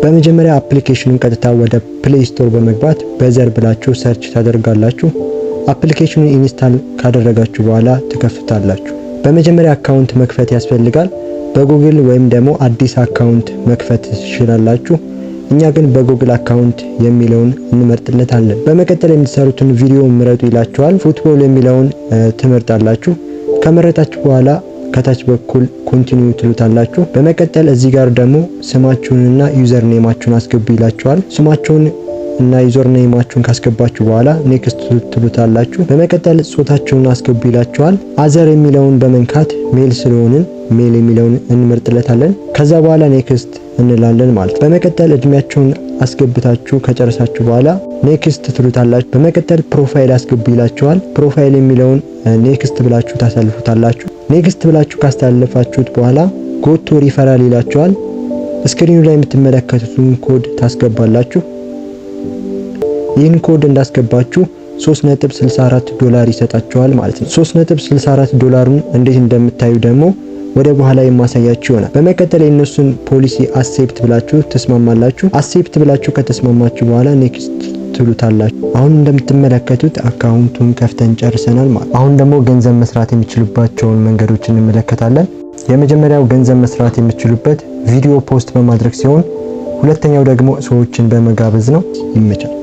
በመጀመሪያ application ኑን ቀጥታ ወደ Play Store በመግባት Buzzer ብላችሁ search ታደርጋላችሁ። Application ኑን install ካደረጋችሁ በኋላ ትከፍቱታላችሁ። በመጀመሪያ account መክፈት ያስፈልጋል። በጉግል ወይም ደግሞ አዲስ account መክፈት ትችላላችሁ። እኛ ግን በ Google account የሚለውን እንመርጥለታለን። በመቀጠል የምትሰሩትን ቪዲዮ ምረጡ ይላችኋል። Football የሚለውን ትመርጣላችሁ። ከመረጣችሁ በኋላ ከታች በኩል continue ትሉታላችሁ። በመቀጠል እዚህ ጋር ደግሞ ስማችሁንና username ኣችሁን አስገቡ ይላችኋል። ስማችሁን እና username ኣችሁን ካስገባችሁ በኋላ next ትሉታላችሁ። በመቀጠል ጾታችሁን አስገቡ ይላችኋል። Other የሚለውን በመንካት male ስለሆንን male የሚለውን እንመርጥለታለን። ከዛ በኋላ next እንላለን ማለት። በመቀጠል እድሜያችሁን አስገብታችሁ ከጨረሳችሁ በኋላ next ትሉታላችሁ። በመቀጠል profile አስገቡ ይላችኋል። Profile የሚለውን next ብላችሁ ታሳልፉታላችሁ። Next ብላችሁ ካስተላለፋችሁት በኋላ go to referral ይላችኋል። Screen ኑ ላይ የምትመለከቱትን ኮድ ታስገባላችሁ። ይህን ኮድ እንዳስገባችሁ 3.64 ዶላር ይሰጣችኋል ማለት ነው። 3.64 ዶላሩን እንዴት እንደምታዩ ደግሞ ወደ በኋላ የማሳያችሁ ይሆናል። በመቀጠል የእነሱን policy accept ብላችሁ ትስማማላችሁ። Accept ብላችሁ ከተስማማችሁ በኋላ next ትሉታላችሁ። አሁን እንደምትመለከቱት account ኡን ከፍተን ጨርሰናል ማለት። አሁን ደግሞ ገንዘብ መስራት የሚችሉባቸውን መንገዶች እንመለከታለን። የመጀመሪያው ገንዘብ መስራት የሚችሉበት ቪዲዮ post በማድረግ ሲሆን ሁለተኛው ደግሞ ሰዎችን በመጋበዝ ነው። ይመቻል።